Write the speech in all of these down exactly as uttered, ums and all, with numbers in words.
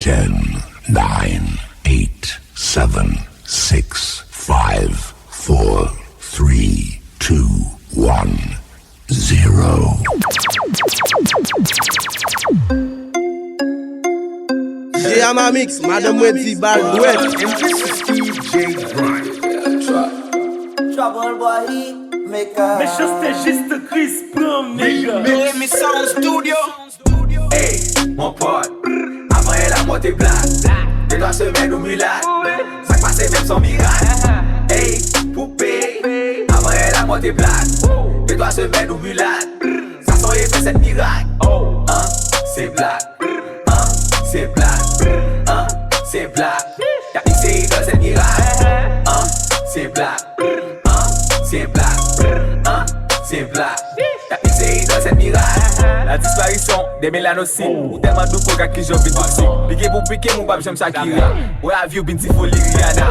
Ten, nine, eight, seven, six, five, four, three, two, one, zero. J A Mamix, madanm mwen di bal dwèt. And this is D J Brian. Trouble boy hit maker. Mechanste jis Chris Brown, nigga. Remy Sound Studio. Ey, mon pòt, avan yè la mò te plat. De twa semèn ou milat. Sa k pase menm son mirak. Ey, poupe, avan yè la mò te plat. De twa semèn ou milat. Sa son efè sèt mirak. An, se blak. An, se blak. An, se blak. Y ap mikse idòl sèt mirak. An, se blak. An, se blak. An, se blak. Y ap mikse idòl sèt mirak. La disparition des mélanosites. Ou tèlman doux, regarde ki jan w vin toksik. Pike pou pike m, ou p ap janm Shakira. Wè avi w vin ti foli Rihanna.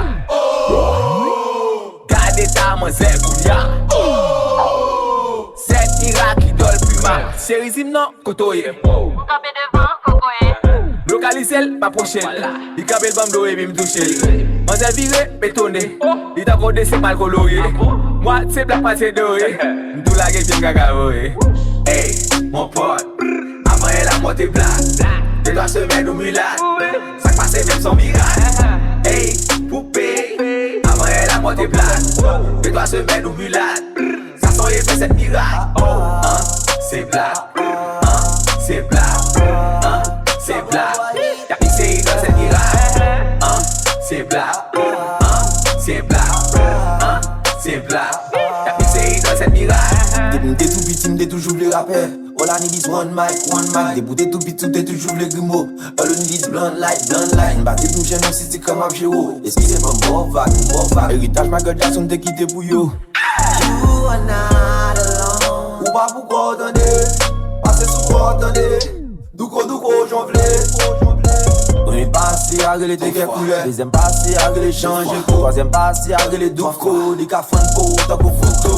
Gade eta manzè kounye a. Sèt mirak idòl Prima. Se rizim nan, kote w ye? Ou kanpe devan, kokoye. Lokalize l, pa pwoche l. Li kanpe l ban m do epi m touche l. Manzè vire, etone. Li tankou de sik mal kolore. Mwatye blak, mwatye dore. M tou lage pye m kaka voye. Ey, mon pòt. Avan yè la mò te blak. De twa semèn ou milat. Sa k pase menm son mirak. Ey, poupe. Avan yè la mò te blak. De twa semèn ou milat. Sa son efè sèt mirak. An, se blak. An, se blak. An, se blak. Y ap mikse idòl sèt mirak. An, se blak. An, se blak. An, se blak. Y ap mikse idòl sèt mirak. Depi m te tou piti, m te toujou vle rapè. All I need is one mic, one mic. Depi w te tou piti, w te toujou vle grimo. All you need is blunt light, blunt light. M pa te tou jèn, non, si ti kran m ap jere w. Eskize m, ban m ba w vag, m ba w vag. Eritaj Michael Jackson te kite pou yo. You are not alone. Ou pa poukò w tande. Pase sou kò w tande. Douko, douko, jan w vle. Premye pase a rele te kè koulè. Dezyèm pase a rele chanje po. Twazyèm pase a rele douko. Li ka fann po w tankou foto.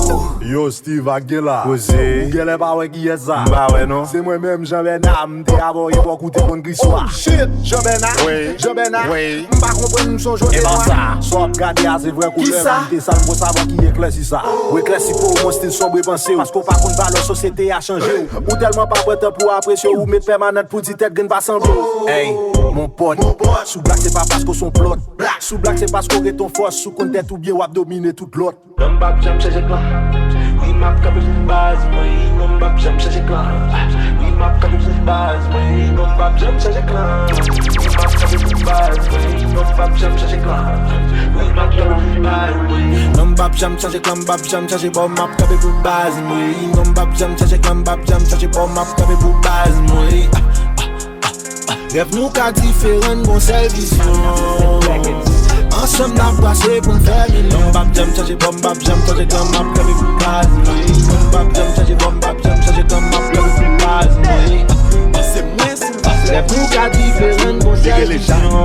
Yo, Steve, ak gen la. Koze. Ou genlè pa wè kiyès sa. M pa wè, non. Se mwen menm, Jean Bernard. M te abòye epòk ou te konn griswa. Shit, Jean Bernard. Wi. Jean Bernard. Wi. M pa konprann, m sonje w te nwa. Sa w ap gade a se vrè koulè m. Kisa? M te sal m konsa, bon, ki eklèsi sa. Ou eklèsi po w, mon stil sonbre panse w. Paske w pa konn valè sosyete a chanje w. Ou tèlman pa pran tan pou w apresye w, ou met pèmanant pou di tèt grenn pa sanble w. Ey, mon pòt. Sou blak se pa paske w se yon plòt. Sou blak se paske w ret yon fòs, sou konn tèt ou byen w ap domine tout lòt. Non, m p ap janm chanje klan. Wi, m ap kanpe pou baz mwen. Non, m p ap janm chanje klan. Wi, m ap kanpe pou baz mwen. Non, m p ap janm chanje klan. Wi, m ap kanpe pou baz mwen. Non, m p ap janm chanje klan. Wi, m ap kanpe pou baz mwen. Non, m p ap janm chanje klan, m p ap janm chanje bò, m ap kanpe pou baz mwen. Non, m p ap janm chanje klan, m p ap janm chanje bò, m ap kanpe pou baz mwen. Rèv nou ka diferan, n gon sèl vizyon. Ansanm n ap brase pou n fè milyon. Non, m p ap janm chanje bò, m p ap janm chanje klan, m ap kanpe pou baz mwen. Non, m p ap janm chanje bò, m p ap janm chanje klan, m ap kanpe pou baz mwen. Se mwen, se mwen. Rèv nou ka diferan, n gon sèl vizyon.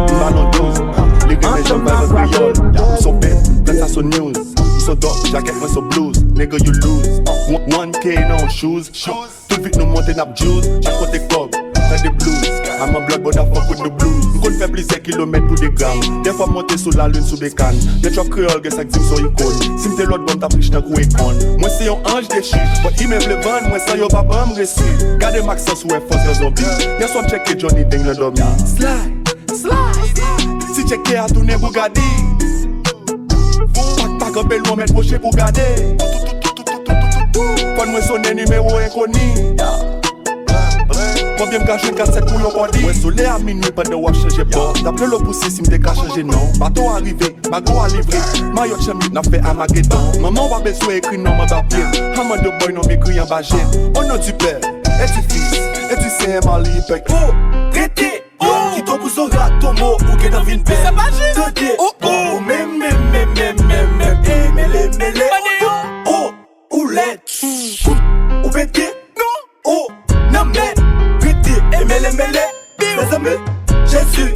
Ansanm n ap brase pou n fè milyon. Son bèt, dat sa son news. Son dòk, jakèt mwen son blues. Nigga, you lose. One, one K nan shoes. Tout vit nou monte n ap juice, chak kote kòb, tande blues. I'm a blood, but I fuck with the blues. M konn fè plizyè kilomèt pou de gram. Dèfwa m monte sou lalin sou bekàn. Nèt chòp kreyòl gen sa k di m son ikòn. Si m te lòt bò m t ap rich tankou Akon. Mwen se yon anj dechi, but imen vle vann mwen san yo pa ban m resi. Gade m ak sans ou wè fòs nan zonbi. Yèswa m tcheke Johnny Deng nan dòmi. Slide, slide, slide. Si tcheke a tounen Bugatti. Pa, pa kanpe lwen, mèt pwoche pou gade. Fòn mwen sonnen nimewo enkoni. Konbyen m ka jwenn kat sèt pou yon bòdi? Mwen sou lè a minui pandan w ap chanje bò. T ap rele w pou si, si m te ka chanje non. Bato a rive, mago a livre. Mayòt chanmi, n ap fè Amagedon. Manman w pa bezwen ekri non m anba pye m. Amando boy non m ekri anba je m. Au nom du Père, et du Fils, et du Saint Mali pèk. Ou rete! Yo, m kite w pou Zora, Tomo, ou gentan vin bèl. Tande, oh, oh, men, men, men, men, men, men, e mele, mele. Oh, oh, ou lèd. Ou pete, non, oh, nan mèd. Rete, e mele, mele. Mezanmi, Jezi,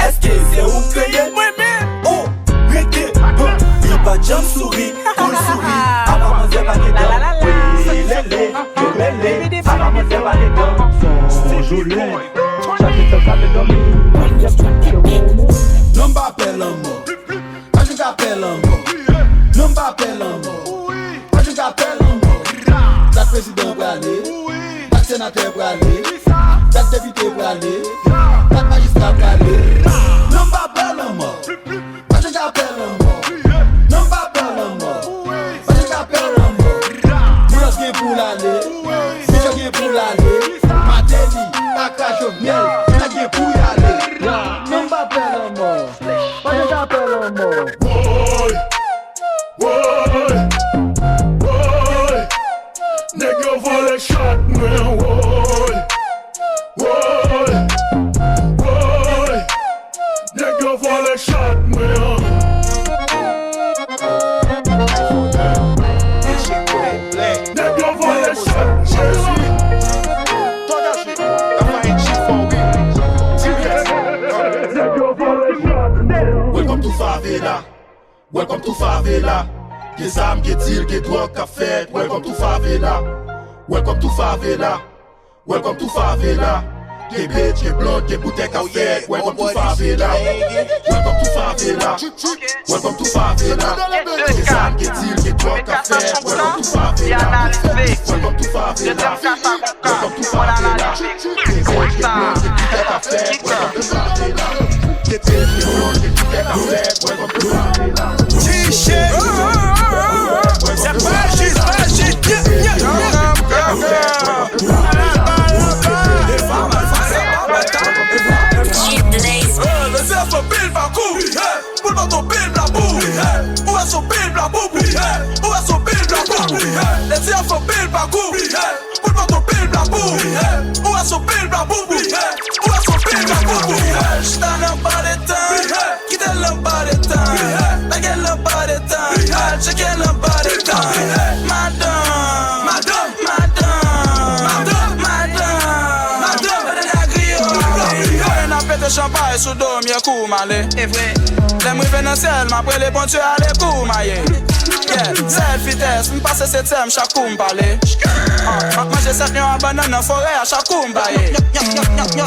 èske se ou k kreye l? Mwen menm. Oh, rete, bon, li pa janm souri, kou l souri. Apa manzè pa gen dan. Wi, lele, yo mele. Apa manzè pa gen dan. Son jounen. Chache sèl sa te dòmi. Nonm pa pè lanmò. Pa janm ka pè lanmò. Nonm pa pè lanmò. Pa janm ka pè lanmò. Dat prezidan prale. Dat senatè prale. Dat depite prale. Dat majistra prale. Nonm pa pè lanmò. Pa janm ka pè lanmò. Nonm pa pè lanmò. Pa janm ka pè lanmò. Boulòs gen pou l ale. Michel gen pou l ale. Mateli, Kaka, Jovenel, nèg gen pou y ale. Nonm pa pè lanmò. Pa janm ka pè lanmò. Woy! Woy! Woy! Nèg yo vòlè chat mwen, woy! Woy! Woy! Nèg yo vòlè chat mwen an. Nèg yo vòlè chat mwen an. Nèg yo vòlè chat mwen an. Welcome to favela. Welcome to favela. Gen zam, gen dil, gen dwòg k ap fèt. Welcome to favela. Welcome to favela. Welcome to favela. Gen bitch, gen blòd, gen boutèy k ap fèt. Welcome to favela. Welcome to favela. Welcome to favela. Gen zam, gen dil, gen dwòg k ap fèt. Welcome to favela. Welcome to favela. Welcome to favela. Gen bitch, gen blòd, gen boutèy k ap fèt. Welcome to favela. Gen bitch, gen blòd, gen boutèy k ap fèt. Welcome to favela. T-shirt. C'est pas juste, pas juste. Yeah, yeah, yeah, yeah. Lèze fè pil pakou pou l mèt yon pil blabou. Ou wè se yon pil blabou. Ou wè se yon pil blabou. Lèze fè pil pakou pou l mèt yon pil blabou. Ou wè se yon pil blabou. Ou wè se yon pil blabou. Chita nan ba de tan. Kite l anba de tan. Lage l anba de tan. Al tcheke l anba de tan. Madanm, madanm, madanm, madanm, madanm, madanm, madanm, madanm, griyo. Mwen ap pete chanpay sou do m, ye kou m ale. Lè m rive nan syèl, m ap rele Bondye ale kou maye. Yeah, sèl vitès, m pase setyèm chak kou m pale. Ah, m ap manje sèt lyon a bannann nan forè a chak kou m baye.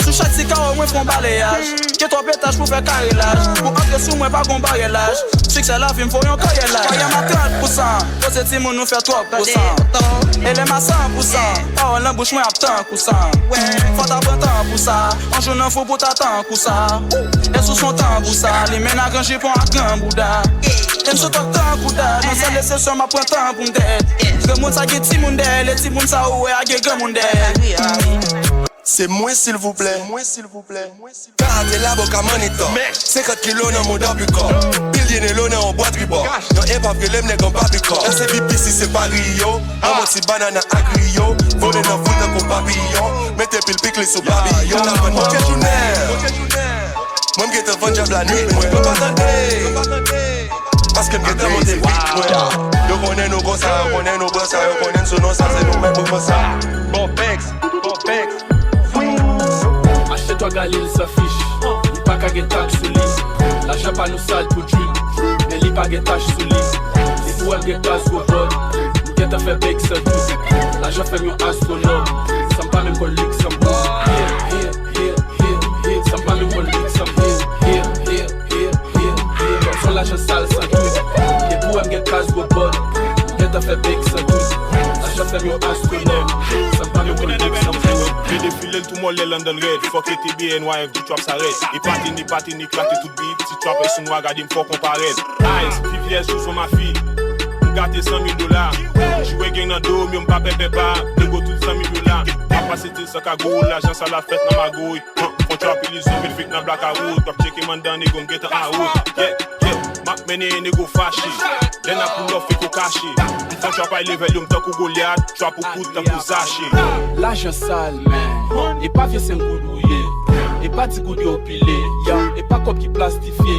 Sou chak ti kawo mwen fè yon baleyaj. Gen twòp etaj pou fè karelaj. Pou antre sou mwen pa gon barelaj. Siksè lavi m fò yon karyè laj. Karyè m a trant pousan. Poze timoun nou fè twòp pousan. E lè m a san pousan. Pawòl nan bouch mwen ap tankou san. Fò ta pran tan pou sa. Yon jou nan fou pou ta tankou sa. E sou son tanbou sa. Li mennen a gran jipon ak gran bouda. E m sou twòp tankou dad. Nan sèl esepsyon m ap pran tan pou m dèyè. Granmoun sa gen timoun dèyè l. E timoun sa ou wè a gen granmoun dèyè l. Se mwen silvouplè. Mwen silvouplè. Karate la boka manito. Senkant kilo nan mouda pikò. Pilye nelo nan yon bwa tribò. Yon epav rele m nèg anba pikò. Sa se B B C, se pa Rio. An mòd ti banana ak griyo. Vole nan foul tankou papiyon. Mete pil pikli sou papiyon. N ap vann poutye jounen. Mwen m gentan vann djab lanwit mwen. Yo pa tande. Paske m gentan monte vit mwen. Yo konnen nou konsa, yo konnen nou pran sa, yo konnen n sou non sa, se nou menm pou fè sa. Bon Banks, bon Banks. Achte twa galil san fich, li pa ka gen tach sou li. Lajan pa nou sal pou drip, men li pa gen tach sou li. Li pou wè m gen kaz gwo bòd, m gentan fè bèk san dout. Lajan fè m yon astwonòm, san m pa menm konn lik san m pou. Yeah, yeah, yeah, yeah, yeah, san m pa menm konn lik san m pou. Yeah, yeah, yeah, yeah, yeah, yeah. Kòm son lajan sal san dout. Li pou wè m gen kaz gwo bòd, m gentan fè bèk san dout. Lajan fè m yon astwonòm, san m pa menm konn lik san m pou. Vle defile l tou mòlè l anndan l rèd. Fòk e T B N Y F di trap sa rèd. Epate n, epate n, eklate tout bit. Ti trapè sou nwa, gade m fò konparèt. Ice, V V S, Jouzon Mafi. M gate san mil dola. Joure gen nan do m, yo m pa pè pè pa. Nego tout san mil dola. M ap pase til san kagoul, lajan sa la fèt nan magouy. Fon trap ilizyon, vil fik nan blakawout. W ap tcheke m anndan, nego m gentan awout. Yeah, yeah. M ap mennen nego fache. Lè n ap pull off, fik ou kache. M fon trap ay level yo, m tankou Golyat. Trap ou kout tankou Zache. Lajan sal, men. E pa vye sengoud ou ye. E pa di goud yo pile. Ya, e pa kòb ki plastifye.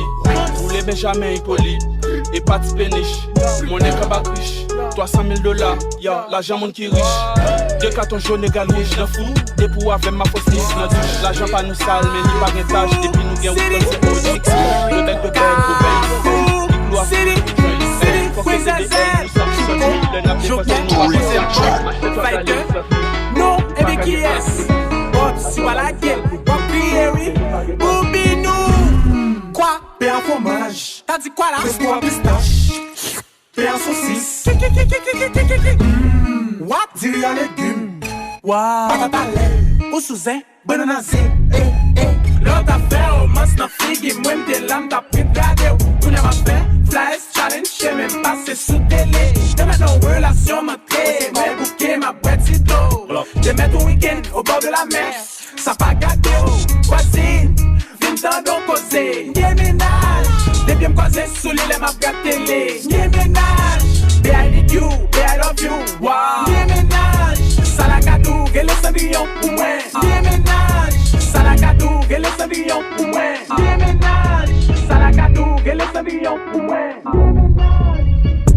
Boule Benjamen Ipolit. E pa ti penich. Monnen kanba krich. Twa san mil dola. Ya, lajan moun ki rich. De katon jòn egal wouj nan fou. Depi w avè m, ma fòs mis nan douch. Lajan pa nou sal, men li pa gen tach. Depi nou gen wout, se politik. Bebèk, bebèk, bebèk. Big lwa, fòk se de èl, nou sa ki sòti. Lè n ap depanse, nou pa panse. Fighter. Non, epi kiyès? Bòt, si w pa lage l, w ap kriye. Wi, Boubinou. Kwa? Pen an fwomaj. Ta di kwa la? Fresco an pistach. Pen an sosis. Ki, ki, ki, ki, ki, ki, ki, ki, ki. Mm. What? Diri an legim. Wow. Patat a lèl. Ou sou zen. Bannann an zen. Eh, eh. Lè w t ap fè womans nan figi mwen, m te la, m t ap ret gade w. Kounye a m ap fè flyers challenge, chemen m pase sou tele. Te mèt nan relasyon m antre, mwen bouke, m ap bwè ti dlo. Te mèt yon weekend au bord de la mer. Sa pa gade w, vwazin, vin tande w koze. M gen mennaj, depi m kwaze sou li lè m ap gad tele. M gen mennaj, bae I need you, bae I love you. Wow. M gen mennaj, Salakadou, rele Cendrillon pou mwen. M gen mennaj, Salakadou, rele Cendrillon pou mwen. M gen mennaj, Salakadou, rele Cendrillon pou mwen.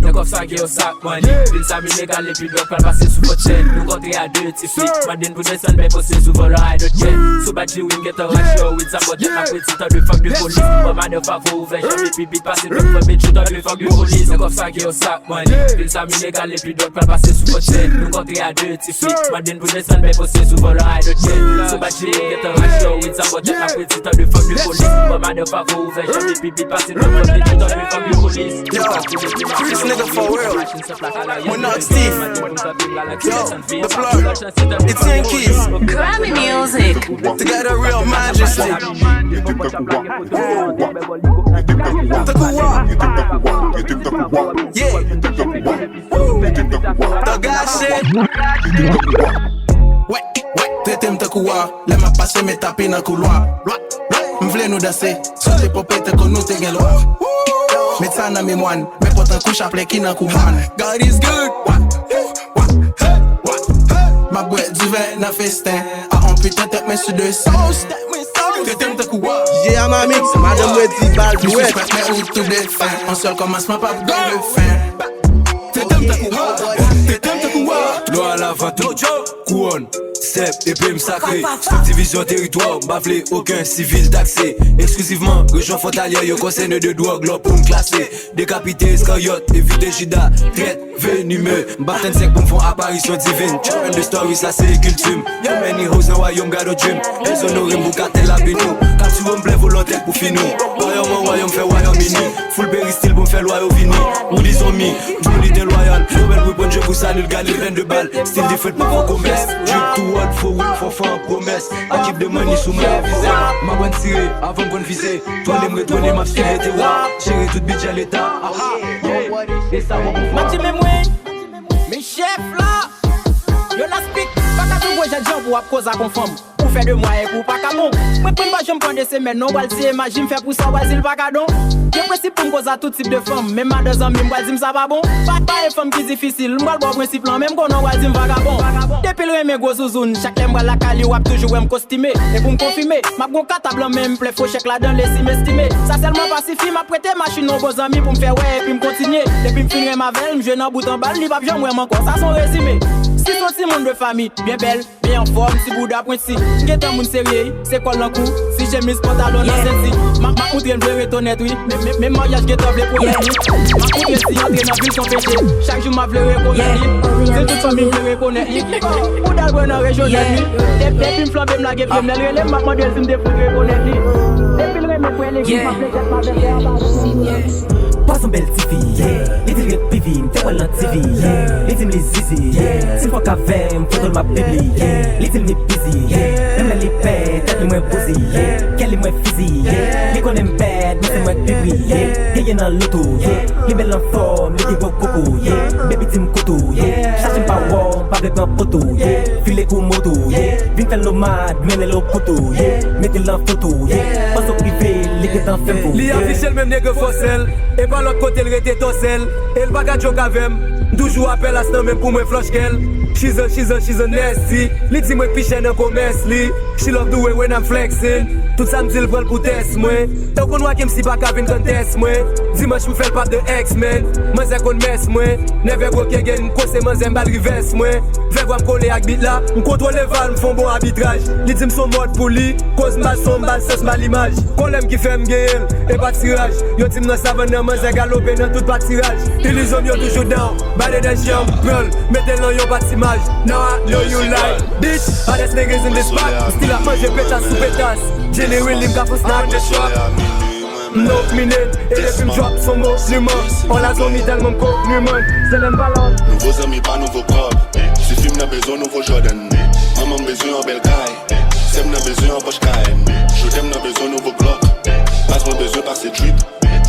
Nan kòf sa gen yon sak mani. Pil zam ilegal epi dwòg pral pase sou fwontyè. Nou kontre a de ti flik. Mande n pou desann, men poste sou vòlò a dòt jèn. Sou badji wi m gentan rache yon wit sa bòtèt. M ap redi tan de fòk de polis. Pou ban madan favo ouvè janm epi bit pase dwòg fòk bit jou tan de fòk de polis. Nan kòf sa gen yon sak mani. Pil zam ilegal epi dwòg pral pase sou fwontyè. Nou kontre a de ti flik. Mande n pou desann, men poste sou vòlò a dòt jèn. Sou badji wi m gentan rache yon wit sa bòtèt. M ap redi tan de fòk de polis. Pou ban madan favo ouvè janm epi bit pase dwòg fòk bit jou tan de fòk de polis. Yo, Freaks nigga for real. Mwen Knox Teeth. Yo, the plug. It's Yankees. Grammy music. Together real majesty. Tankou wa. Yeah. Tan gache. Wè, wè, trete m tankou wa. Lè m ap pase, met tapi nan koulwa. M vle nou danse, sote pope tankou nou te gen lwa. Met sa nan memwa n, men pran tankou chaplè ki nan kouman. God is good. Wa, wa, hey, wa, hey. M ap bwè diven nan festen. A on piten tèt mwen sou desann. Trete m tankou wa. J A Mamix, madanm mwen di bal dwèt. Disrespect men ou tou defen. On sèl kòmansman p ap gen de fen. Trete m tankou wa. Trete m tankou wa. Lò a la vant, kouwòn, sèp, epe m sakre. Sibdivizyon teritwa, m pa vle okenn sivil takse. Eksklizivman, rejyon fwontalyè yo konsène de dwòg, lò pou n klase. Dekapite Iskaryòt, evite Jida, trèt, venime. M pa tann sèk pou m fè yon aparisyon divin. True end the story, sa se kilti m. How many hoes nan wayòm God a dream. Dezonore m pou katèl la beni w. Kaptire m plen volontè pou fini w. Wayòm an wayòm fè wayòm ini. Full peristil pou m fè lwa yo vini. Ou di zonmi, Johnny te lwayal. Yo bèl pou pran je pou sali l, gade l plen de bal. Still different pou fò komès. Drip to world, fò wood, fò fan pwomès. I keep the money sou mwen viza. M aprann tire avan m konn vize. Twone m retwone, m ap still rete wa. Jere tout bidjè leta. Aha, yeah. E sa bon pou fwa. Mati men mwen, men chèf la. Yo nan spik, pa ka tou gwo jèt jan pou w ap koz ak yon fanm. Ou fè de mwa epi w pa ka bon. Mwen pran pa janm pran de semèn non, w pral siye maji m fè pou sa, w pral di l pa ka don. Gen prensip pou m koz a tout tip de fanm, menm madan zanmi m pral di m sa pa bon. Pa, pa e fanm ki difisil, m pral ba w prensip lan, menm konnen w pral di m vagabon. Depi l renmen gwo zouzoun, chak lè m pral lakay li, w ap toujou wè m kostime. E pou m konfime, m ap gon katab lan men m plen fo chèk ladan l, e si m estime. Sa sèlman pa sifi, m ap prete machin yon bon zanmi pou m fè wè epi m kontinye. Depi m fin renmen avè l, m jwe nan bout anba l, li p ap janm wè m ankò. Sa se yon rezime. Si se yon timoun de fanmi, byen bèl, byen anfòm, ti bouda pwenti. M gentan moun serye, se kòl nan kou, si chemiz pantalon nan senti. M ap, m ap moutre l vle ret onèt, wi. Men, men, men maryaj gentan vle pwomèt li. M ap moutre l si antre nan vil son peche. Chak jou m ap vle rekonèt li. Se tout fanmi m vle rekonèt li. Bouda l pran nan rejyonèt li. De-, depi m flanbe m lage pye m, lè l rele m, m ap mande l si m te fout rekonèt li. Depi l renmen frè legliz, m ap vle jèt m avè frè anba. Pwason bèl tifi, yeah. Li di l ret pivi, m te wè l nan T V, yeah. Li di m li zizi, yeah. Si l fòk avè m, foto l m ap pibliye, yeah. Li di m li bizi, yeah. Menm lè li pè, tèt li mwen bouzi, yeah. Kè li mwen fizi, yeah. Li konnen m bad, men se mwen k pi briye, yeah. Genyen nan loto, yeah. Li bèl anfòm, li gen gwo koko, yeah. Baby di m kout ou, yeah. Chache m pa wè w, m pa vle pran poto, yeah. File kou moto, yeah. Vin fè l nomad, mennen l o poto, yeah. Mete l nan foto, yeah. Panse w prive, li gentan fè m fou, yeah. Li afiche l menm nèg fò sèl. E pa lòt kote l rete tòsèl. E l pa ka joke avè m. M toujou apèl as nan men pou mwen flanch kè l. She's a, she's a, she's a nasty. Li di mwen k pi chè nan komès li. She love the way when I'm flexing. Tout sa m di l pran l pou tès mwen. E w konn wake m si pa ka vin konn tès mwen. Dimanch m fè l pap de X-Men. Manzè konn mès mwen. Nève gwo kengen m kose manzè m ba l rivès mwen. Vèvwa m kole ak bit la. M kontwole val m fè yon bon abitraj. Li di m s on mòd pou li. Koz m ba l son m ba l sans m ba l imaj. Kòlè m ki fè m genyen l. E pa tiraj. Yo di m nan savann nan manzè galope nan tout patiraj. Ilizyon m yo toujou down. Bade dèjè an m pran l. Mete l nan yon patimaj. Now I know you like. Bitch, baddest niggas in this spot. M still ap manje petas sou petas. Generally, m ka fè snap. M no minute, e depi m drop son monuman. An la zone, mi tèlman m koni, man. Se lè m balon. Nouvo zanmi pa nouvo kòb. Si fi m nan bezwen nouvo Jordan, manman m bezwen yon bèl kay. Sè m nan bezwen yon pòch kay. Jodè m nan bezwen nouvo Glock. Baz mwen bezwen pase drip.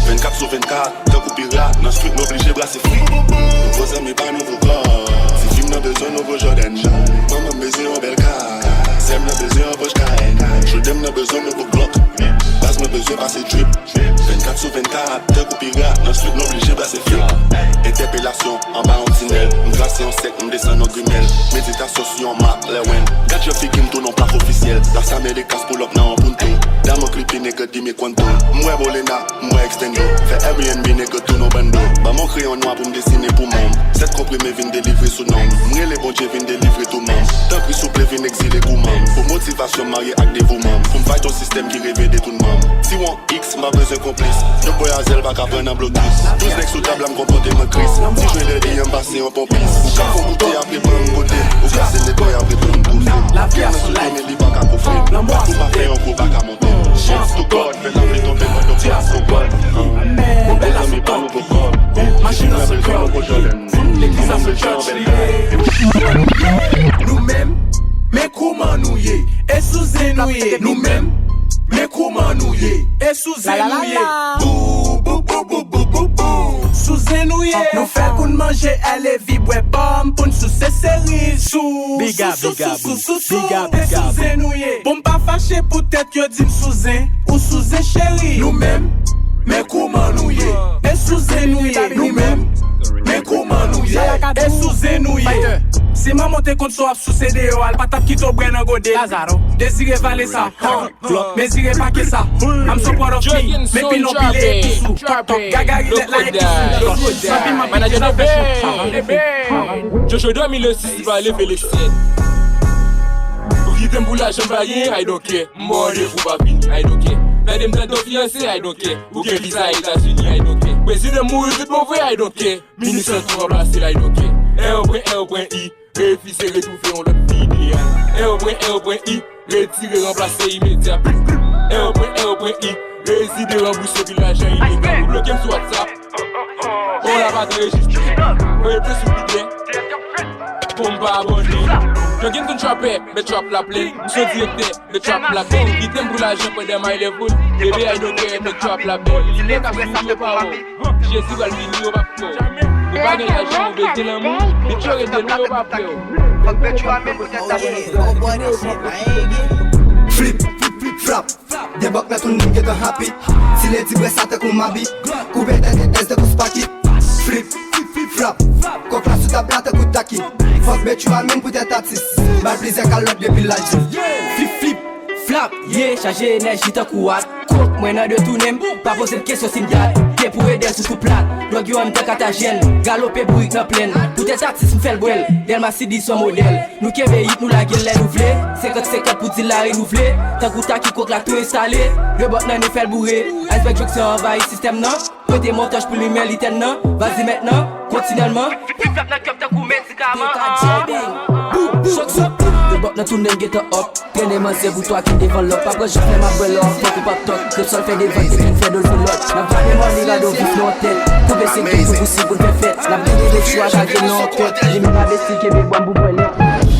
Vennkat sou vennkat, tankou pirat, nan street nou oblije brase fri. Nouvo zanmi pa nouvo kòb. Si fi m nan bezwen nouvo Jordan, manman m bezwen yon bèl kay. Sè m nan bezwen yon pòch kay. Jodè m nan bezwen nouvo Glock. Baz mwen bezwen pase drip. Vennkat sou vennkat, tankou pirat, nan street nou oblije brase fri. Entèpelasyon anba yon tinèl, m trase yon sèk, m desann yon grimèl. Meditasyon sou yon mak lèwen. Gad jan figi m tounen yon plak ofisyèl. Las Américas pull up nan yon punto. Dam an klipe nèg di mi cuento. M wè Bolena, m wè Extendo. Fè Airbnb nèg tounen yon bando. Ban m yon kreyon nwa pou m desine pou manm. Sèt konprime vin delivre sou nonm. M rele Bondye vin delivre tou manm. Tanpri souple vin egzile gouman. Pou motivasyon m marye ak devouman. Pou m fight yon sistèm ki reve detounman. Tiwon X, m pa bezwen konplis. Dòk bòy a zèl pa ka pran nan blokis. Douz nèg sou tab la, m konpòte m an Kris. Ti jwe dèdi an, m pase yon ponpis. Ou ka fè w goute apre ban m goute. Ou ka se netway apre ban m toufe. Pye nan sou tone, li pa ka kofre. Ou pa fè yon kou, pa ka monte. Chans tou kòd, fè lapli tonbe pandan plas tou kòd. Bon, bèl zanmi pa nouvo kòb. Machin nan se kòb. Legliz la se church li ye. Nou menm, men kouman nou ye? E sou zen nou ye? Nou menm, men kouman nou ye? E sou zen nou ye? Bou, bou, bou, bou, bou, bou, bou. Sou zen nou ye? Nou fè koun manje, èl e vi, bwè pòm pou n souse seriz. Sou, sou, sou, sou, sou, sou, sou. E sou zen nou ye? Bon, m pa fache poutèt yo di m sou zen, ou sou zen cheri. Nou menm, men kouman nou ye? E sou zen nou ye? Nou menm, men kouman nou ye? E sou zen nou ye? Si manman w te konn sa w ap souse deyò a, l pa t ap kite w bwè nan gode. Dezire vale sa. Mezire pake sa. I'm so proud of me. Men pilon pile epi sou. Gagari lèt la epi sou. San piman pike nan fè chou. Jojo dòmi le sis, li pa leve le sèt. Ou kite m pou lajan m pa gen, I don't care. M ba w randevou pa vini, I don't care. Tande m tande w fiyanse, I don't care. Ou gen viza Etazini, I don't care. Prezidan mouri tout bon vre, I don't care. Minis lan tou ranplase l, I don't care. R pwen R pwen I, refize retwouve yon lòt fi ideyal. R pwen R pwen I, retire ranplase imedya. R pwen R pwen I, rezide ranbouse pil lajan ilegal. Ou bloke m sou WhatsApp. Ou la pa t rejistre. Ou rete sou Twitter. Bon, m pa abòne. Yo gen tout trapè, men trap la plen. M se direktè, men trap la plen. Kite m pou lajan pandan may lè voul. Bebe, I don't care, men trap la plen. Li nèk ap sou yo pa wè. Jezi pral vini, yo p ap kwè w. Ou pa gen lajan, ou bezwen lanmou. Bitch yo rete lwen, yo p ap kwè w. Flip, flip, flip, flap. Debòk nan tout moun gentan happy. Si ledi bwè sa tankou mabi. Koupe tèt e dèz tankou spaki. Flip, flip, flap. Kòk la sou tab la tankou taki. Fòk bet you a min poutèt atis. Bay plizyè kalòt depi l al di. Flip, flip, flap. Yeah, chaje enèji tankou wat. Kòk mwen nan detounen m. Pa poze m kesyon si m dat. Te pou ede sou tou plat. Dwòg yo an m tank atajèl. Galope bourik nan plèn. Poutèt atis m fè l bwèl. Dèlma Sidi son modèl. Nou kenbe hit nou lage l lè nou vle. Senkant senkant pou di l la renouvle. Tankou taki kòk la tou enstale. Rebòt nan nou fè l boure. Iceberg Junction anvayi sistèm nan. Prete montòch pou limen litèn nan. Vazi mentnan, kontinyèlman. Flip flap nan kèk tankou medikaman. Rebòt nan tounen m gentan up. Trennen manzè pou twa ki devan lòt. Pa pran jis men m ap bwè lò. Fòk ou p ap tòk. Krepsòl fè devan, teken fè dol pou lòt. N ap vale mòn li rado vif nan tèt. Koupe senk tou pou si pou n fè fèt. N ap vide de chwa, chage nan kèt. Jimmy Babesti kenbe bwa m pou bwè lèt.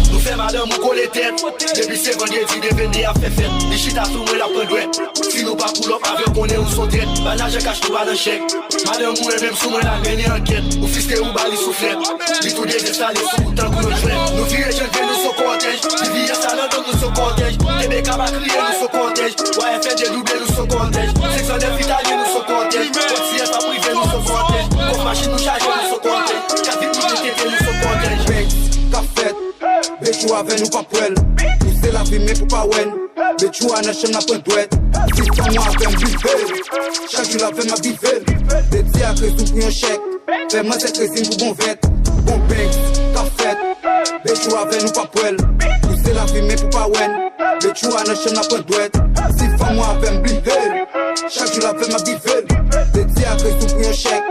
Nou fè madanm ou kole tèt. Depi se vandredi, devende ap fè fèt. Li chita sou mwen, l ap pran dwèt. Si nou pa pull up avè w, konnen ou s on trèt. Ba lajan kach nou pa nan chèk. Madanm ou e menm sou mwen, l al mennen ankèt. Ou fiste ou ba li souflèt. Li tou dezenstale sou ou tankou yon jwèt. Nou vire Janvye, nou s on kòtèj. T V S a London, nou s on kòtèj. T B K pa kriye, nou s on kòtèj. Y F L dedouble, nou s on kòtèj. Senk san nèf Italyen, nou s on kòtèj. T S F ap rive, nou s on kòtèj. Kòf machin nou chaje, nou s on kòtèj. Kat vit nou tete, nou s on kòtèj. Banks, k ap fèt. Bechou avè nou p ap wè l. Pouse lafimen pou pa wè n. Bechou a nan chanm la pran dwèt. Si fanm ou avè m blipe l. Chak jou l avè m ap bive l. Deti ak rezon pou yon chèk. Fè manzè krezi m pou bon vèt. Bon Banks, k ap fèt. Bechou avè nou p ap wè l. Pouse lafimen pou pa wè n. Bechou a nan chanm la pran dwèt. Si fanm ou avè m blipe l. Chak jou l avè m ap bive l. Deti ak rezon pou yon chèk.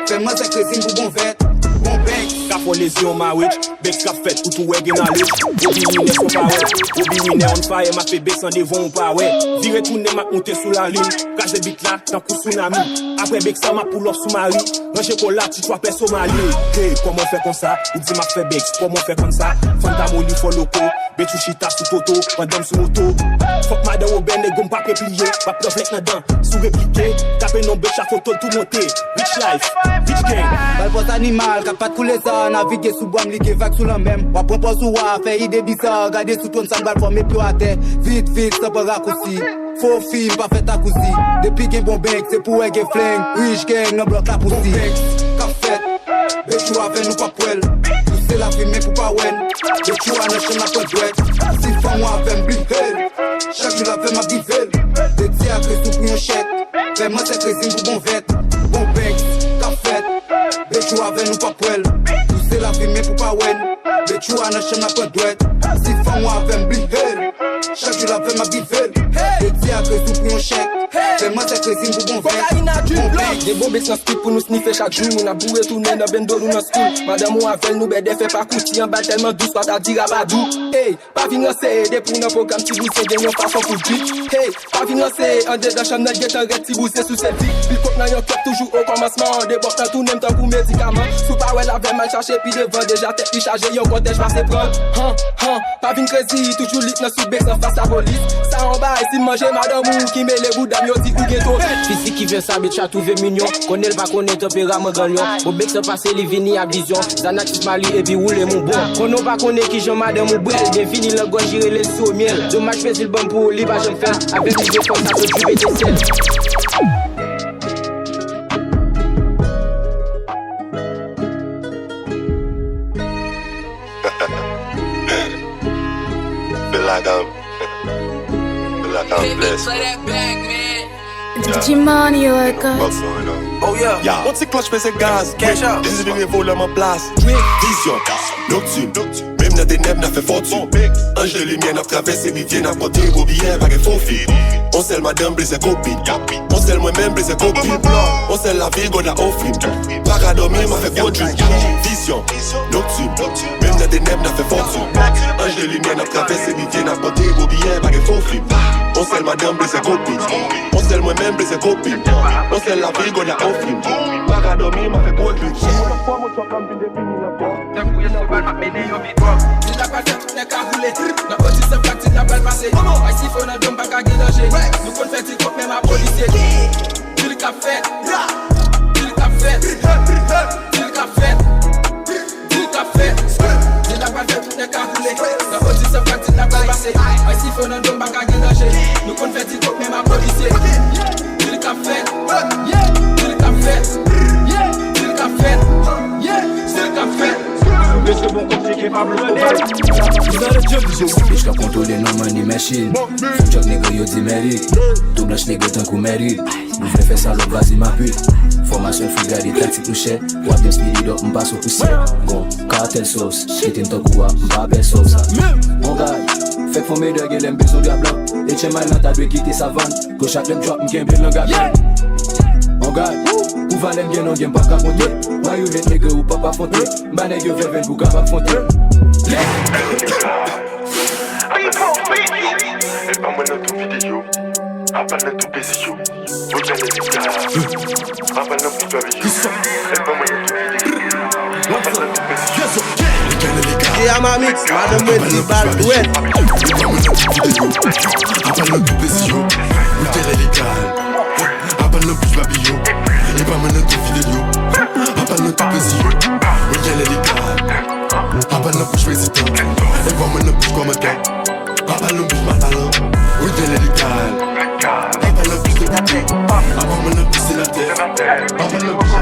Fè manzè krezi m pou bon vèt. Bon Banks. Yon lezi yon mawit, Banks k ap fèt, ou tou wè gen nalej. Robi winè san parèt, Robi winè on fire, m ap fè Banks an devan ou pa wè. Vire tounen, m ap moute sou lalin, kraze bit la tankou tsunami. Apre Banks la, m ap pull up sou Mari, ranje kòla, ti twapè Somali. Hey, kòman w fè konsa? Ou di m ap fè Banks, kòman w fè konn sa? Fanta moli fò loko, Banks ou chita sou toto, pandan m sou moto. Fòk madan Wobè, nego m p ap repliye, m ap pran flèk nan dan. Si w replike, tape non Banks, foto l tou monte. Rich life, rich gang. Bal fòs animal, kat pat koulè sa, navige sou bwa m, li gen vag sou lanmè m. W ap pran pòz ou a, fè ide biza, gade sou twòn sa m pral fò met pye w atè. Vit, vit, san pran rakousi. Fo fi, m pa fè takousi. Depi gen bon Banks, se pou wè gen flenk. Rich gang nan blòk la pou si. Bon Banks k ap fèt. Bechou avè nou pa pwèl. Pouse lafimen pou pa wè n. Bechou a nan chanm la pran dwèt. Si fanm ou avè m bliye l. Chak jou l avè m ap rive l. Dedye a krezi pou yon chèk. Fè manzè krezi m pou bon vèt. Bon Banks k ap fèt. Bechou avè nou pa pwèl. Pouse lafimen pou pa wè n. Bechou a nan chanm la pran dwèt. Si fanm ou avè m bliye l. Chak jou l avè m ap rive l. Dedye a krezi pou yon chèk. Fè manzè krezi m pou bon vèt. Kokaina du bloc. Gen bon Banks nan street pou nou snife chak jou. N ap boure tounen nan bendo nou nan school. Madanm ou avè l nou bèdè fè pa kouti anba tèlman dous pa ta di rabadou. Ey, pa vin ranse depi w nan pwogram ti bouzen gen yon fason pou beat. Hey, pa vin ranse andedan chanm nan gentan rèd ti bouzen sou sèl dik. Pil kòk nan yon kèk toujou o kòmansman. De bòk nan tounen m tankou medikaman. Si w pa wè l avè m al chache pi devan deja tèt li chaje yon kòtèj pase pran. Han, han, pa vin krezi toujou lit nan sou Banks anfas lapolis. Sa yon bagay si m manje madanm ou ki mele bouda m yo di ou gen toupik. Fizik ki fè sa bitch a twouve m inyon. Konnen l pa konnen tanperaman ganyon. Bon Banks an pase li vini ak vizyon. Xanax Mali epi woule m yon bon. Konnen w pa konnen kijan madanm ou bwè l. Byen fini langòj li rele l siro myèl. Domaj pezi l ban m pou ou li pa janm fè l. Avèk li gen fòs sa sot jip etensèl. Feel like I'm, feel like I'm blessed, bro. Jimani Records. Fuck going on? Oh yeah. Yeah. Yon ti klòch peze gaz. Cash out. Dezespere volè m an plas. Vizyon. Noktin. Menm nan tenèb n ap fè fòtin. Anj de limyè n ap travèse rivyè n ap monte gwo biyè pa gen fo fi. On sèl madanm blezè kopin. On sèl mwen menm blezè kopin. On sèl lavi God la ofri m. Pa ka dòmi m ap fè gwo dream. Vizyon. Noktin. Menm nan tenèb n ap fè fòtin. Anj de limyè n ap travèse rivyè n ap monte gwo biyè pa gen fo fi. On sèl madanm blezè kopin. On sèl mwen menm blezè kopin. On sèl lavi God la ofri m. Pa ka dòmi m ap fè gwo dream. Tankou yon sovaj m ap mennen yon bit. Di la pral fè tout nèg ka boule. Nan oti san fatra di la pral pase. Ay sifon nan dòm pa ka gen danje. Nou konn fè ti kòk menm a polisye. Di l k ap fèt. Di l k ap fèt. Di l k ap fèt. Di l k ap fèt. Di la pral fè tout nèg ka boule. Nan oti san fatra di la pral pase. Ay sifon nan dòm pa ka gen danje. Nou konn fè ti kòk menm a polisye. Di l k ap fèt. Di l k ap fèt. Di l k ap fèt. Di l k ap fèt. Mesye bon kòb se ke Pablo Lopez. Bitch k ap kontwole non money machine. Fou djòk nèg yo di mèri. Tou blanch nèg tankou mèri. Nou vle fè salòp vazi mapit. Fòmasyon fou gade taktik nou chè. W ap byen speed it up, m pa sou pousyè. Gon katèl sòs, kite m tankou a, m pa pè sòs. Bon gad, fèk fon medè gen lè m bezwen dra blan. H M I nan ta dwe kite savann. Gon chak lè m drop, m kenbe lang a byen. Bon gad, pou valè m gen non gen m p ap ka konte. Why you hate nigga ou p ap afwonte. M ba nèg yo vèvèl pou kapab fwonte. Epa mwen nan tout videyo. Apa nan tout pezi yo. Mwen fè lè lita. Apa nan tout pezi yo. Epa mwen nan tout videyo. Apa nan tout pezi yo. J A Mamix, madanm mwen di bal dwèt. Epa mwen nan tout videyo. Apa nan tout pezi yo. Mwen fè lè lita. Apa nan bouch papiyon. Epa mwen nan tout videyo. Apa nan tout pezi yo. Mwen fè lè lita. Apa nan bouch prezidan. Epa mwen nan bouch kòmandè. Apa nan bouch matalan. Mwen fè lè lita. Apa nan bouch depite. Apa mwen nan bouch senatè. Apa nan bouch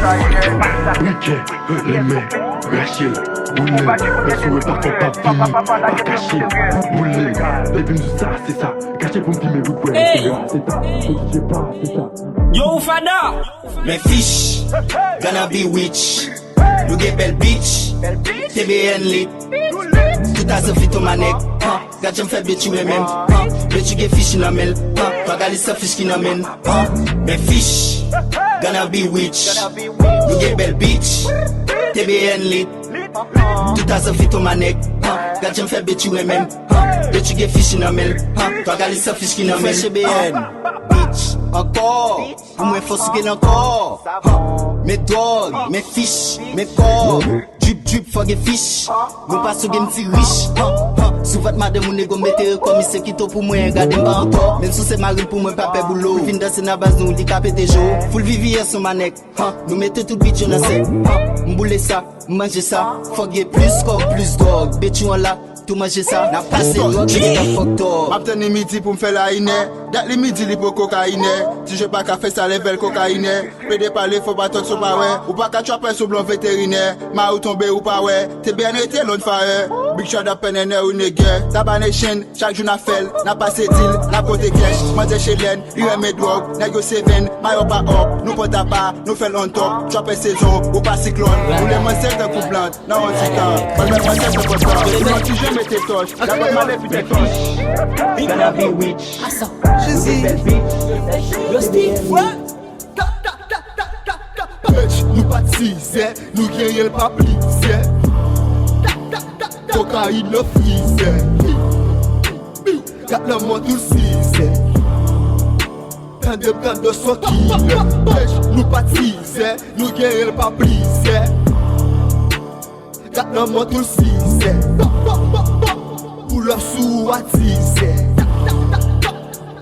Riken, renmen, rache, boule, mwen sou e pa fè pa fini, pa kache, boule, depi m di sa, se sa, kache pou m filme, wi, kwè, se sa, se sa, pou di je pa, se sa. Yo, ou fada! Men fish, gonna be rich. Nou gen bèl bitch, T B N lit. Tout a zanfit on my neck, huh? Gad jan m fè bitch ou renmen m, huh? Bitch ou gen fish nan men l, huh? Magali san fish ki nan men l, huh? Men fish, gonna be rich. Nou gen bèl bitch, T B N lit. Tout a zanfit on manèg, han. Gad jan m fè Betty renmen m, han. Betty gen fich nan men l, han. Twa galis san fich ki nan men l, han. Bitch, ankò. Pou mwen fò sou gen ankò. Han. Men dwòg, men fich, men kò. Drip, drip, fò gen fich. Nou pa sou gen ti rich. Han, han. Sou vant madanm ou nego mete yo kòm se kito pou mwen. Gade m pa ankò. Menm si w se mari l pou mwen pa pè boulo. Pou vin danse nan baz nou, li ka pete jo. Full V V S on manèg. Han, nou mete tout bit yo nan sèk. Han, m boule sa, m manje sa, fòk gen plis kòb, plis dwòg. Betty an la, tou manje sa, n ap pase dwòg, nèg ap fòk dwòg. M ap tann li midi pou m fè la inè. Dat li midi li poko ka inè. Ti je pa ka fè sa lèvèl koka inè. Pede pale fò pa tòt sou pa wè. Ou pa ka trapè sou blon veterinè. Mari w tonbe ou pa wè. T B N rete lòn fayè. Big Shot ap pè nènè ou negè. Taba Nation. Chak jou n ap fè l, n ap pase dil, n ap pote kèch, manzè chelèn, li renmen dwòg, nèg yo se venn, mayo pa up, nou pòt apa, nou fè l on top, trapè sezon, ou pa siklòn, boule manzè tankou plant, nan on ti tan, bòl bèl manzè tankou tan, epi yon ti je mete tòch, la bòl male pite tòch. Gonna be rich. Jezi. Yo Steve, what? Bitch, nou pa t sizè, nou genyen l pa plizyè. Kokayin nan frizè. Kat lanmò tou sizè. Tande m tande son kilè. Bitch, nou pa t sizè, nou genyen l pa plizyè. Kat lanmò tou sizè. Pull up sou ou a dizè.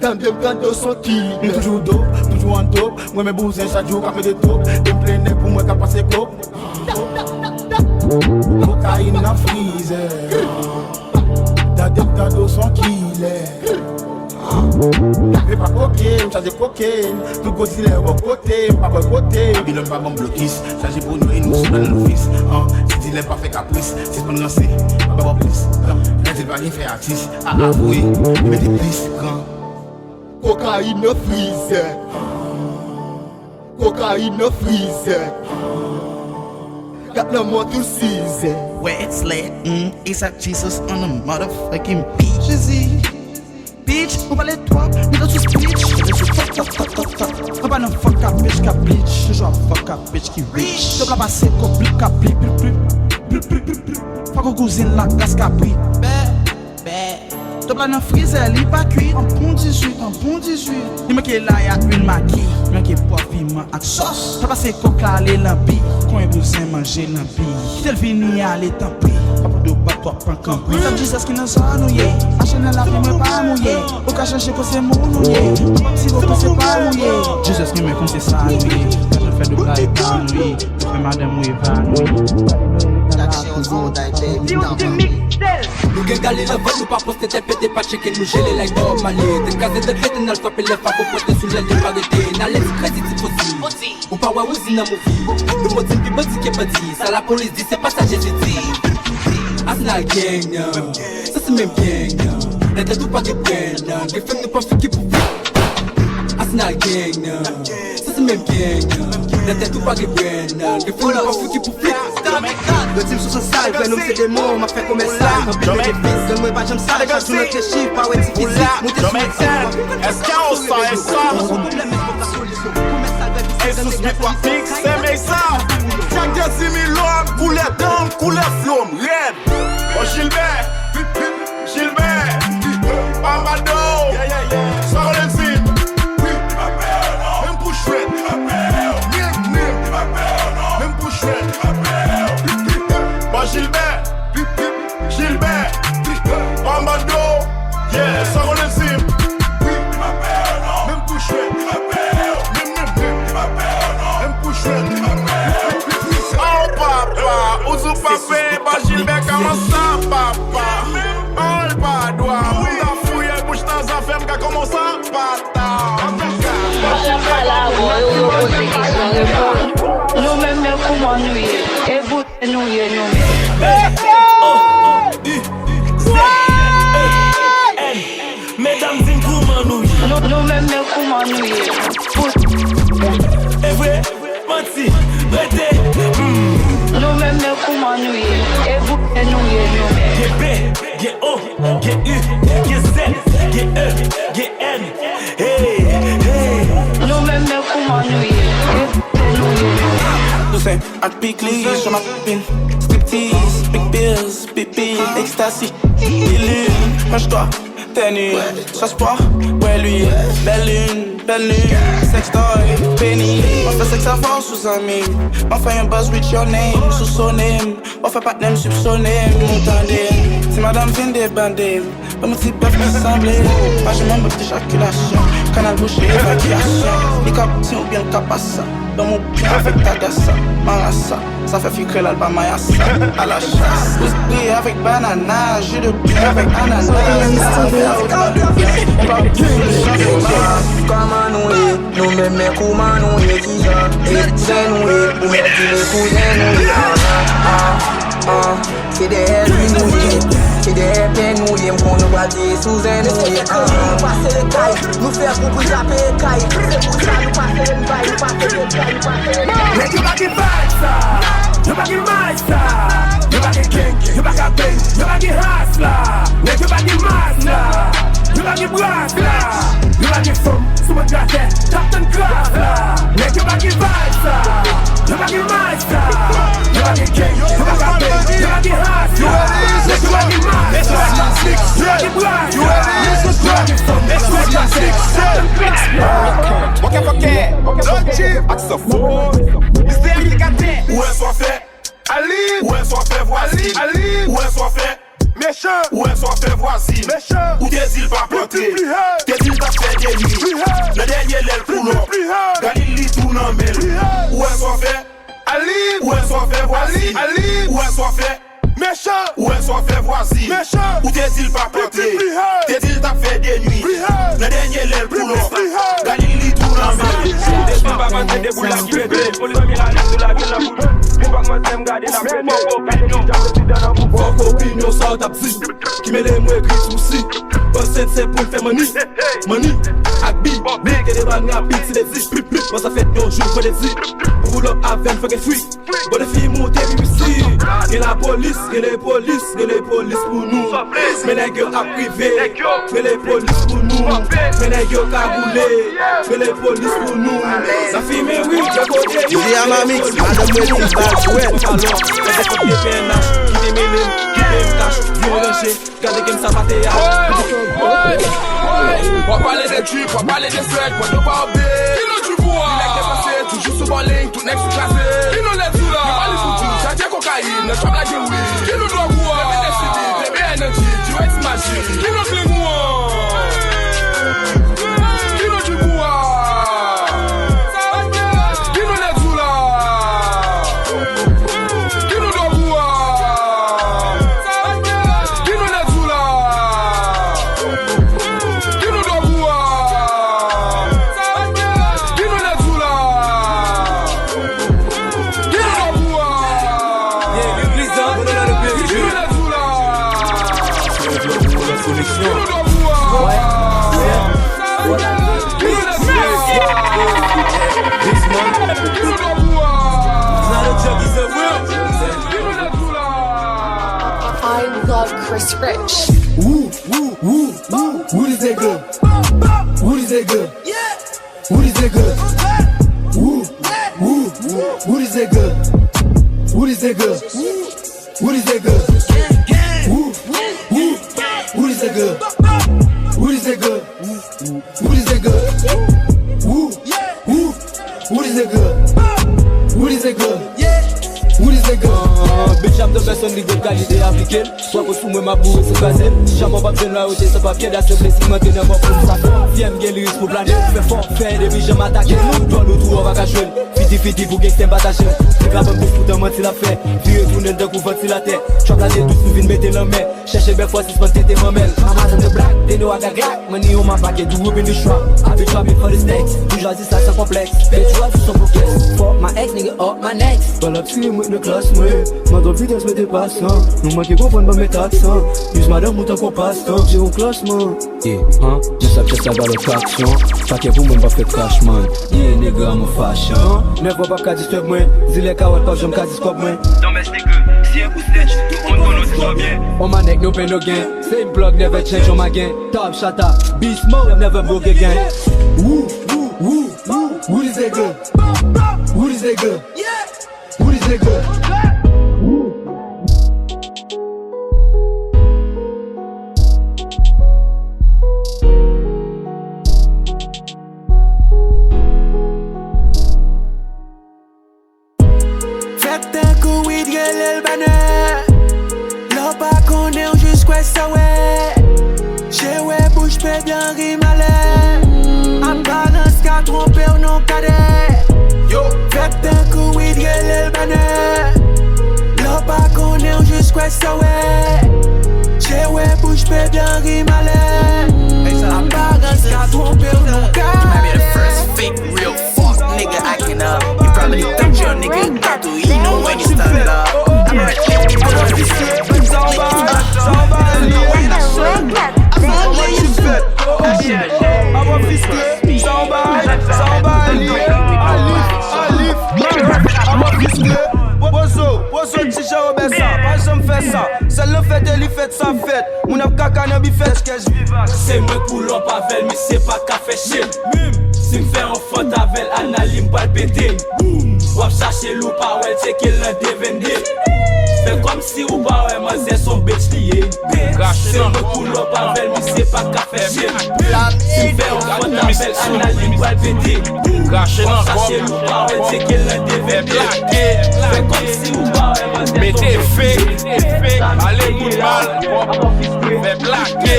Tande m tande w son kilè. M toujou dope, toujou an dope. M renmen bouzen chak jou k ap mete dope. Depi m plennen pou mwen k ap pase kòb. Kokayin nan frizè. Tande m tande w son kilè. Epa koke, m chaje koken. Tout gwo dilè bò kote, m pa bòy kote. Babilòn pa ban m blokis. Chaje pou nou e nou sou nan lofis. An, ti dilè pa fè kapris. Sispann ranse, pa ba bò plis. An, lè di l pa gen fè atis. A avwe, li mete plis. An. Kokayin nan frizè. Kokayin nan frizè. Kat lanmò tou sizè. Where it's lit, mm, it's a Jesus on a motherfucking beat. Jezi. Bitch, ou pale twòp, nèg sou speech. Nèg sou fuck, fuck, fuck, fuck, fuck. Anba nan fuck a bitch ka bleach. Toujou ap fuck a bitch ki rich. Dope la pase kòb blip ka blip, blip, blip. Blip, blip, blip, blip. Fòk ou kouzin la gras kabrit. Bè, bè. Dope la nan frizè, li pa kwit. An bon dizuit, an bon dizuit. Li manke lay ak lwil magi. Li manke pwa piman ak sòs. Sa pase kòk la ale lanbi. Konyen bouzen manje lanbi. Kite l vini ale tanpri. Pa pou do bat w ap pran kanpri. Sa Jizès ki nan zòn ou ye. Mache nan lavi mwen pa mouye. Ou ka chèche kote moun ou ye. Ou pa ti vo kote pa ou ye. Jizès ki men konte sa nou ye. Sa fè dope la epanouye. Fè madanm ou evanouye. Gad chè yo zon day baby. Guilty mixtape. Nou gen gale nan vant, nou pa poste tèt pete, pa tcheke nou jele like Bob Marley. Tèt kraze, tèt rete, n al frape lè fako pote sou lèl, li pa rete. N ale ti kredi, ti fosi. Ou pa wè Wouzi nan movie. Nou modi pi bandi ke bandi. Sa lapolis di, se pa sa Jezi di. Arsenal gang nan. Sa se menm gang nan. Nan tèt ou pa gen pwen nan. Gen fèm nou pa fiki pou Arsenal gang nan. Sa se menm gang nan. Nan tèt ou pa gen pwen nan. Gen fèm nou pa fiki pou flip. Yo di m sou san sal, vrè nonm se demon, m ap fè komès sal. Anpil benefis, gang mwen pa janm sal, chak jou nan tchif, pa wè ti fizik, moute sou ekran. Èske w sa, èske w sa? E sou Smith w ap mikse, men sa. Jack Desi Milo, koulè dan m, koulè flow m, rèd. O Jilbè, Jilbè, Barbado, Swagolensi, menm pou chwèt, menm, menm, menm pou chwèt. Bon Jilbè, Jilbè, Barbado, yeah, Swagolensi, menm pou chwèt, menm, menm, menm pou chwèt. Oh papa, ou sou pa peye, Bon Jilbè, kòman sa, papa? Al pa dwa, ou ta fouye bouch nan zafè m, ka kòman sa, pata? Pale avè w, yo, yo poze kesyon, reponn. Nou menm, men kouman nou ye? E boute nou ye, nou menm? Medam, di m kouman nou ye? Nou, nou menm, men kouman nou ye? Boute. E vre? Manti, rete, hmm. Nou menm, men kouman nou ye? E boute nou ye, nou menm? Gen B, gen O, gen U, gen Z, gen E, gen N. Hey, hey. Nou menm, men kouman nou ye? E boute nou ye, nou menm? Nou Ak pikliz, sou ma pin. Striptease, big pills, pipi, ecstasy. Pilil, mèch dwa, tèni. Sòs pwa, bwè lwil. Bèl lin, bèl lin. Sextoy, peni. Mwen fè sèks avè w sou zanmi. Mwen fè yon buzz with your name. Soupsone m. Mwen fè patnè m soupsone m. Ou tande. Ti madanm vin debande m. Ban m yon ti bèf ki sanble. Pa janm anba ejakilasyon. Kanal bouche, evakyasyon. Li ka piti oubyen l ka pa sa. Ban m yon byen avèk tagasa, marasa. Sa fè fi krèl al pa mayasa. Alachas. Bous bri avèk banana. Ji de byen avèk anana. Sa fè avèk anana. Ou pa byen sou le chanpyon. Kòman nou ye? Nou menm men kouman nou ye? Kijan e zen nou ye? Ou menm di le kouzen nou ye? Ah, ah, ah. Se dèyè li nou ye, se dèyè pen nou ye, m konn nou pral deye sou zen nou ye. Pase le kay, nou fè pou pou jape kay. Se pou sa nou pase le bay, nou pase le kay, nou pase le kay. Nèg yo pa gen vibe sa, yo pa gen may sa, yo pa gen gang, yo pa ka bang, yo pa gen hustle. Nèg yo pa gen mas la, yo pa gen bras la, yo pa gen fanm sou mòn gratè, t ap tann grav la. Nèg yo pa gen vibe sa, yo pa gen may sa, yo pa gen gang, yo pa ka bang, yo pa gen hustle. Nèg yo pa gen mas la, yo pa gen bras la, yo pa gen fanm sou mòn gratè, t ap tann grav la. Bòkè bòkè, Lord Chief, ak sa fò. Mister Aplikatè. Ou wè sa w fè. Ali. Ou wè sa w fè vwazin. Ali. Ou wè sa w fè. Mechan. Ou wè sa w fè vwazin. Mechan. Ou te di l pa p antre. Te di l t ap fè de nwi. Nan dènye lè l pull up. Galil li tou nan men l. Ou wè sa w fè. Ali. Ou wè sa w fè vwazin. Ali. Ou wè sa w fè. Mechan. Ou wè sa w fè vwazin. Mechan. Ou te di l pa p antre. Te di l t ap fè de nwi. Nan dènye lè l pull up. Galil li tou nan men l. Depi pa mande de boul la ki pete. Pou li zanmi la, li sou la vin nan boul. Vin pa kòmanse m gade n ap pete. Fòk opinyon sa w t ap di. Ki mele m egri sousi. Panse se pou l fè manni. Manni. Ak bi. Bi ke de ban rapid si de di. Pip, pip. Panse fèt yon jou vandredi. Pull up avè m fè gen fwi. Bon, defi moute, B B C. Gen lapolis, gen lepolis, gen lepolis pou nou. Men nèg yo ap rive. Men lepolis pou nou. Men nèg yo kagoule. Men lepolis pou nou. Sa fimen wi, gen kote yo. D J Amamix, madanm mwen di bal jwèt. Alò, mwen se kòm de P N H, ki te mele m, ki P M Cash, di yon ranje. Gade game sa pa te a. W ap pale de drip, w ap pale de swag, mwen nou pa obe. Ki nou di pou a? Nèg depanse, toujou sou bòling, tout nèg sou kraze. Ki nou lè di la? Yo pa li pou di, chaje kokayin, nan trap la gen wi. Ki nou dwòg ou a? Bebe deside, bebe enèji, di wè ti maji. Ki nou fling ou a? Ki nou di pou a? Ki nou lè di la? Ki nou dwòg ou a? Ki nou lè di w la? Ki nou dwòg ou a? Ki nou lè di w la? Ki nou dwòg ou a? Ki nou lè di w la? Ki nou dwòg ou a? Ki nou lè di w la? Ki nou dwòg ou a? Ki nou lè di w la? I love Chris Rich. Who, who, who, who, who this nigga? Who this nigga? Who this nigga? Who, who, who, who this nigga? Who this nigga? Who this nigga? Who, who, who this nigga? Who this nigga? Who this nigga? Who, who, who this nigga? Who this nigga? Who this nigga? Bitch, I'm the best, only good kalite aplike l. Swa kot sou mwen, m ap boure sou kraze l. Janm w ap jwenn lwayote san papye, dase plezi mwen te nan bò pou m sa fè. Fyè m gen liris pou plane. Fè fò, fè depi janm atake. Dwòl ou tou, w pa ka jwenn. Fiti fiti pou gangsta m pataje l. Fè ka banm plis pou tan manti l ap fè. Vire tounen l tankou vantilatè. Trap la te dous, nou vin mete l anmè. Chèche bèf, w a sispann tete manmèl. Amazon de black, they know I got Glock. Money on my pocket, do whoop in the trap. I be trapping for the stacks. Boujwazi sa san konplèks. Bitch, you are too simple, yes. Fuck my ex, nigga, up my next. Pull up, see him with the class, mwen. Mwen gon vitès, mete pasyan. Nou manke konprann, ban mete aksan. Use madanm ou tankou pastan. Jere yon klasman. Yeah, huh? Mwen sa chèche ba lòt aksyon. Pakè pou mwen pa fè crash, man. Yeah, nigga, I'm a fashion. Huh? Nèf an p ap ka disturb mwen. Zilè kawòt p ap janm ka dis kòb mwen. Don't mess nigga, si e pou snitch, tout moun konn ou di sa byen. On my neck, no pain, no gain. Same plug, never change on my game. Top shotter, beast mode, never broke again. Who, who, who, who, who this nigga? Who this nigga? Yeah. Nego. Fèt tankou wid rele l banè. Lè w pa konnen w jis kwè sa w wè. Je wè bouch pè dan ri malè. Aparans ka twonpe w non kadè. Yo, fèt tankou wid rele l banè. Lè w pa konnen w jis kwè sa w wè. Je wè bouch pè dan ri malè. Aparans ka twonpe w non kadè. Fuck nigga, I can uh, you probably think you're a nigga, got to eat no when you stand up. I'm a Pozo, pozo, ti jan Robè sa, pa janm fè sa. Sèl nan fèt e li fèt sa fèt. Moun ap kaka nan bifèt, kèch viva. Se mwen pull up avè l, misye pa ka fè shit. Si m fè yon fant avè l, anal li m pral pete. W ap chache l ou pa wè l, tcheke l nan de vennde. Fè kòmsi ou pa wè manzè s on bitch li ye. Se mwen pull up avè l, misye pa ka fè shit. Si m fè yon fant avè l, anal li m pral pete. W ap chache l ou pa wè l, tcheke l nan de vennde. Fè kòmsi ou pa wè manzè s on bitch li ye. Mete fake, ale moun mal. Fè plake,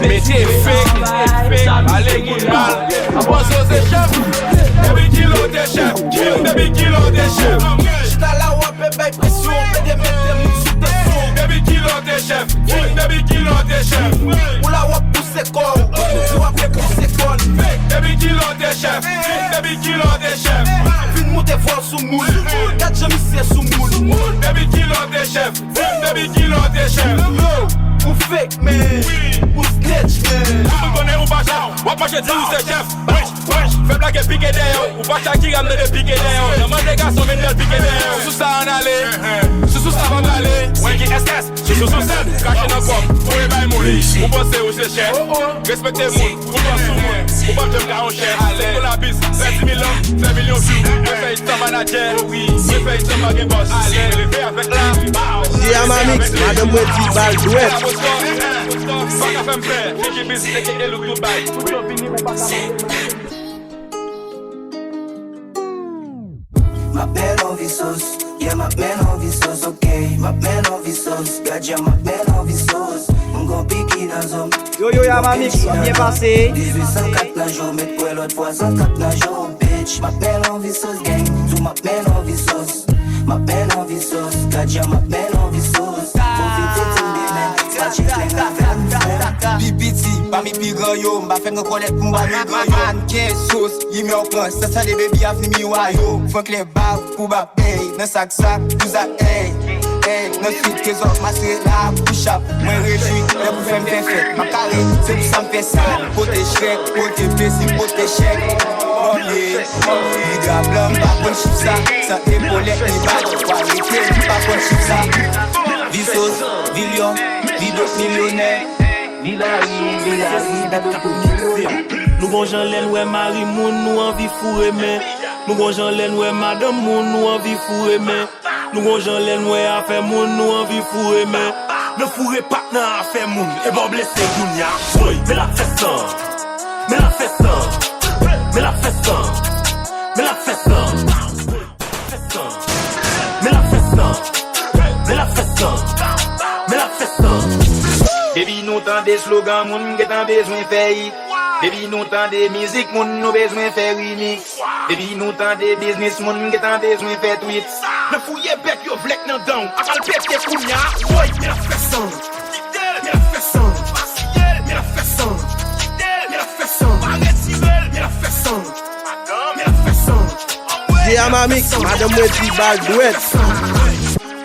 mete fake, ale moun mal. Pozo se chèf. Baby kilo te chèf. Baby kilo te chèf. Chita la w ap bay presyon, pede mete moun sou tansyon. Baby kilo te chèf. Baby kilo te chèf. Ou la w ap pouse kò w, ou ap pouse kò l. Baby kilo te chèf. Baby kilo te chèf. Vin moute vwa w sou moun. Gad jan misye sou moun. Baby kilo te chèf. Baby kilo te chèf. Yo, ou fake man, ou snitch man. Tout moun konnen ou pa chèf. W ap mache di ou se chèf. Wesh, wesh, fè blak e pike dèyè w. Ou pa Shakira, m tande pike dèyè w. Nan manje gason, vin bèl pike dèyè w. Sou sa ann ale. Sou sou sa ann ale. Wè ki S S. Sou sou sèn. Kache nan kòb. Foure bay moun. Ou panse ou se chèf. Respekte moun. Ou panse ou moun. Ou p ap janm ka yon chèf. Se pou labis. Fè di mil an. Fè milyon view. Mwen fè hit san manadjè. Mwen fè hit san pa gen bòs. Leve avèk la. J A Mamix, madanm mwen di bal dwèt. Pa ka fè m pè. Figi biz, aka look Dubai. M ap mennen w Vsauce, yeah, m ap mennen w Vsauce, ok. M ap mennen w Vsauce, gad jan m ap mennen w Vsauce. M gon piki nan zo m. Yo, yo, J A Mamix, w ap byen pase. Dizuit san kat nan je w, met kwè lòt fwa san kat nan je w, bitch. M ap mennen w Vsauce, gang, tou m ap mennen w Vsauce. M ap mennen w Vsauce, gad jan m ap mennen w Vsauce. Pwofite tann demen, pa tchek lè n ap fè m fè. Pi piti, pami pi gran yo, m pa fè m gen kòlèt pou m ba pi gran yo. Mannken sos, rimè w pran, sa sa de baby avni miwa yo. Franklin bab, pou bab, ey, nan sak sak, pou zak, ey, ey, nan swit trezò, masire la, pou chap, mwen rejwi, lè pou fè m fè fèt, m ap kare, se pou sa m fè sa, pote chèk, pote plezi, pote chèk, oh yeah, piga blan, m pa konn chif sa, san epolèt, ni bag, kwalite, m pa konn chif sa. Vsauce, vilyon, vidot milyonè. Vilari, vilari, dado pou mizik. Nou gon jan lè n wè mari moun, nou anvi foure men. Nou gon jan lè n wè madanm moun, nou anvi foure men. Nou gon jan lè n wè afè moun, nou anvi foure men. Nan foure pa t nan afè moun, e ba w blese kounya. Woy, men l ap fè san. Men l ap fè san. Men l ap fè san. Men l ap fè san. Men l ap fè san. Men l ap fè san. Men l ap fè san. Depi nou tande slogan, moun gentan bezwen fè hit. Depi nou tande mizik, moun nou bezwen fè remix. Depi nou tande biznis, moun gentan bezwen fè tweet. Nan fouye bèk yo vlèk nan dan w, apal pete kounya. Woy, men l ap fè san. Kite l, men l ap fè san. Pa siye l, men l ap fè san. Kite l, men l ap fè san. Pa retire l, men l ap fè san. J A Mamix, madanm mwen di bal dwèt.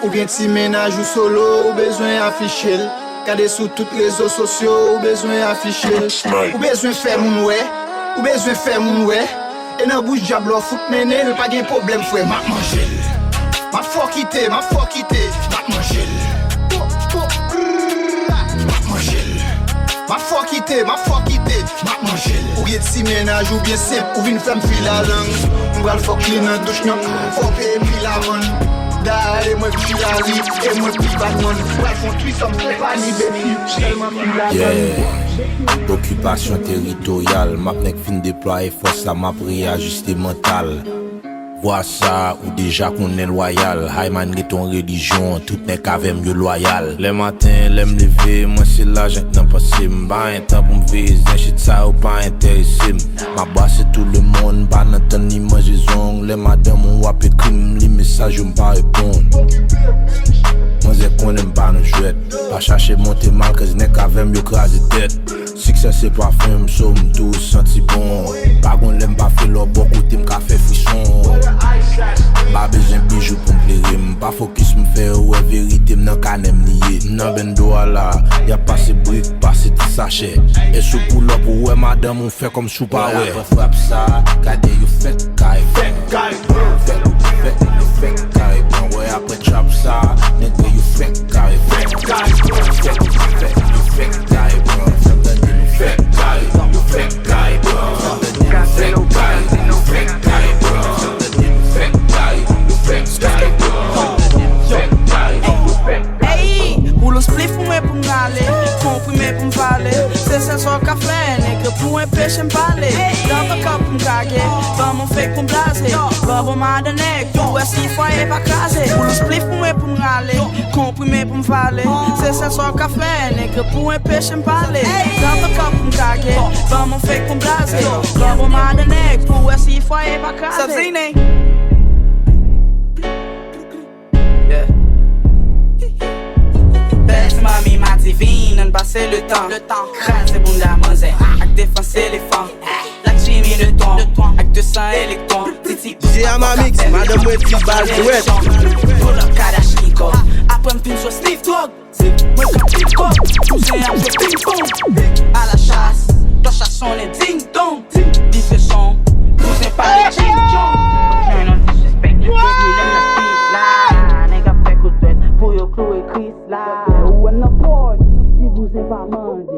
Ou gen ti mennaj ou solo, ou bezwen afiche l. Gade sou tout rezo sosyo, ou bezwen afiche l. Ou bezwen fè moun wè, ou bezwen fè moun wè. E nan bouch dyab lè w fout mennen l, pa gen pwoblèm frè, m ap manje l. M ap fè w kite, m ap fè w kite, m ap manje l. M ap manje l. M ap fè w kite, m ap fè w kite, m ap Ou gen ti mennaj ou byen senp, ou vin fè m filalang. M pral fòk li nan douch nan, fò peye pil amann. Dayè mwen k filari, e mwen k pi batmann. Pral fè yon trisòm konpani, baby, tèlman filalang. Yeah. Okipasyon teritoryal, m ap nèk fin deplwaye fòs la, m ap reyajiste mantal. Vwa sa, ou deja konnen lwayal. Hayman gen ton relijyon, tout nèg avè m yo lwayal. Lè maten, lè m leve, mwen se lajan k nan panse m. M pa gen tan pou m veye zen, shit sa yo pa enterese m. M ap brase tout lemonn, m pa nan tann li manje zong. Lè madanm ou ap ekri m, li mesaj yo m pa reponn. Manzè konnen m pa nan jwèt. Pa chache monte m al, cause nèg avè m yo kraze tèt. Siksè se pafen m, so m tou santi bon. Pa gon lè m pa fè lò bò kote m ka fè frison. M pa bezwen bijou pou m klere, m pa fokis m fè yo wè verite m nan kanè m li ye. M nan bendo a la, y ap pase brik, pase ti sachè. E sou pull up ou wè madanm ou fè kòmsi w pa wè. Frap sa, gade yo fèk kay. Fèk, fèk, yo fèk kay. Mwen wè apre trap sa, nèg yo fèk kay. Fèk, fèk, fèk, yo fèk kay. Fèm tande nou fèk kay. Yo fèk kay. Fèm tande nou fèk kay. Yo fèk kay. Fèm tande nou fèk kay. Yo fèk kay. Fèm tande nou fèk kay. Yo fèk kay. Ey, boule yon spliff pou mwen pou m rale. Konprime pou m vale. Se sèl sa w ka fè, nèg, pou enpeche m pale. Dans ton cœur pou m kage. Ban m yon fake pou m blaze. Ban m yon madan nèg pou wè si fwaye pa kraze. Boule yon spliff pou mwen pou m rale. Konprime pou m vale. Se sèl sa w ka fè, nèg, pou enpeche m pale. Dans ton cœur pou m kage. Ban m yon fake pou m blaze. Ban m yon madan nèg pou wè si fwaye pa kraze. Sabzine. Yeah. Bèl ti manmi madivin, ann pase le tan. Kraze bounda manzè ak defans elefan. Lak Jimmy Neutron ak de san elektwon. Titi DJ Amamix, madanm mwen ti bal dwèt. Pull up Kardashian, apre m fin sou sniff drug. Mwen k ap flip kòb, kouzen ap jwe ping pong. A la chas, klòch la sonnen ding dong. Bif le son, kouzen pale ching chong. Okenn lòt disrespect, depi lè m nan street la. Nèg ap fè kout dwèt pou yo kloure Chris la. Ou wè m nan board, si kouzen pa mande.